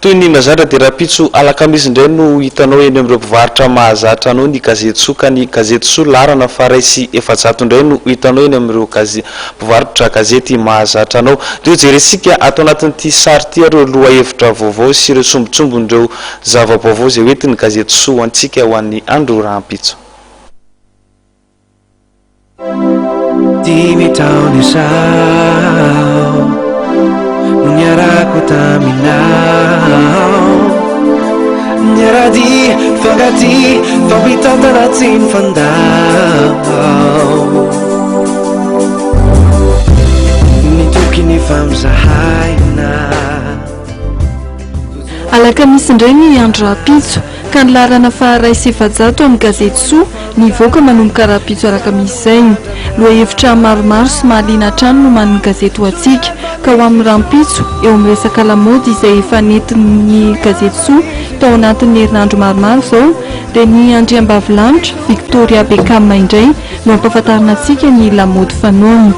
Toy ny mahazatra dia rahampitso alakamisy indray no hitanao eny amin'ireo mpivarotra mahazatra anao ny gazety soa ka ny gazety soa laharana faha-401 indray no hitanao eny amin'ireo mpivarotra gazety mahazatra anao. Ndeha hojerentsika ato anatin'ity sary ity ireo lohahevitra vaovao sy ireo sombintsombin'ireo zava-baovao izay hoentin'ny gazety soa ho antsika ho an'ny andro rahampitso. Dimy taona izao no niarahako taminao Niara-dia, nifankatia, nifampitantana tsy nifandao Nitoky nifampizahaina. Alakamisy indray ny andro rahampitso, ka ny laharana faha-401 amin'ny gazety Soa nivoaka manomboka rahampitso alakamisy izay. Lohahevitra maromaro sy mahaliana hatrany no omanin'ny gazety ho antsika, ka ho amin'ny rahampitso, eo amin'ny resaka lamaody izay efa nentin'ny gazety Soa tao anatin'ny herinandro maromaro izao, dia ny andriambavilanitra Victoria Beckham indray no hampahafantarina antsika ny lamaody fanaony.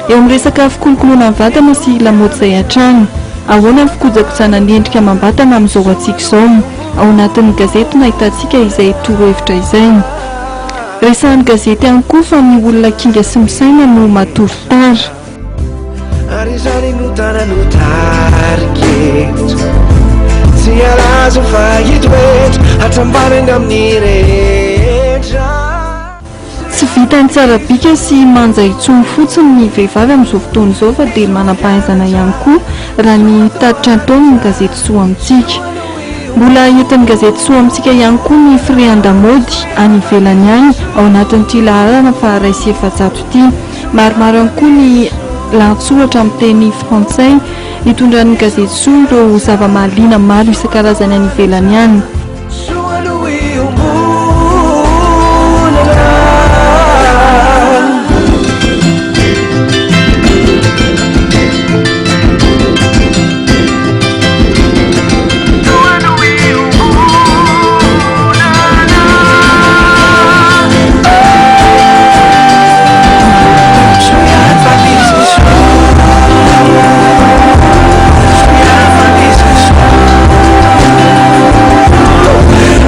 Eo amin'ny resaka fikolokoloana ny vatana sy lamaody izay hatrany. Ahoana ny fikojakojana ny endrika amam-batana amin'izao hatsiaka izao? Ao anatin'ny gazety no ahitantsika izay torohevitra izay. Resahan'ny gazety ihany koa fa ny olona kinga sy misaina no matory tara. Ary izany no tanano tarika eto Tsy halazo fa hitoetra Hatrambanana amin'ny rehetra. Tsy vitan'ny tsara bika sy manja intsony fotsiny ny vehivavy amin'izao fotoana izao fa dia manam-pahaizana ihany koa raha ny tatitra ataon'ny gazety Soa Amintsika. Mbola entin'ny gazety Soa Amintsika ihany koa ny firehan-damaody any ivelany any ao anatin'ity laharana faha 401 ity. Maromaro ihany koa ny lahatsoratra amin'ny teny frantsay nitondran'ny gazety Soa ireo zava-mahaliana maro isan-karazany any ivelany any. Soa no iombonana. Soa no iombonana. Soa ihany fa misy soa. Soa ihany fa misy soa.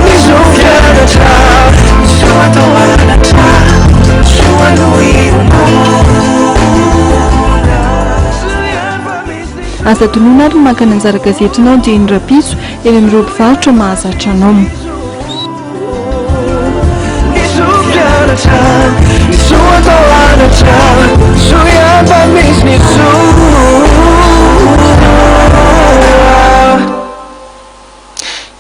Ny zo fianatra, ny soa atao anatra, soa no iombonana. Soa ihany fa misy soa. Aza adinoina ary ny maka ny anjara gazetinao dieny rahampitso eny amin'ireo mpivarotra mahazatra anao. Ny zo mpianatra, ny soa atao anatra, soa ihany fa misy ny soa.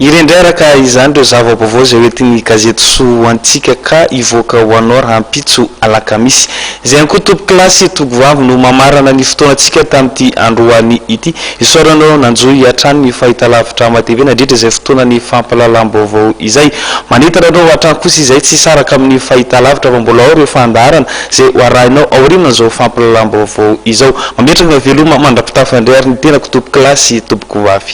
Ireny indray araka izany ireo zava-baovao izay hoentin'ny gazety Soa ho antsika ka hivoaka ho anao rahampitso alakamisy. Izay ihany koa tompokolahy sy tompokovavy no mamarana ny fotoanantsika tamin'ity androany ity. Isaorana anao nanjohy hatrany ny fahitalavitra Hama TV nandritra izay fotoanan'ny fampahalalam-baovao izay. Manentana anao hatrany kosa izay tsy hisaraka amin'ny fahitalavitra fa mbola ao ireo fandaharana izay ho arahinao aorianan'izao fampahalalam-baovao izao. Mametraka veloma mandra-pitafa indray ary ny tenako tompokolahy sy tompokovavy.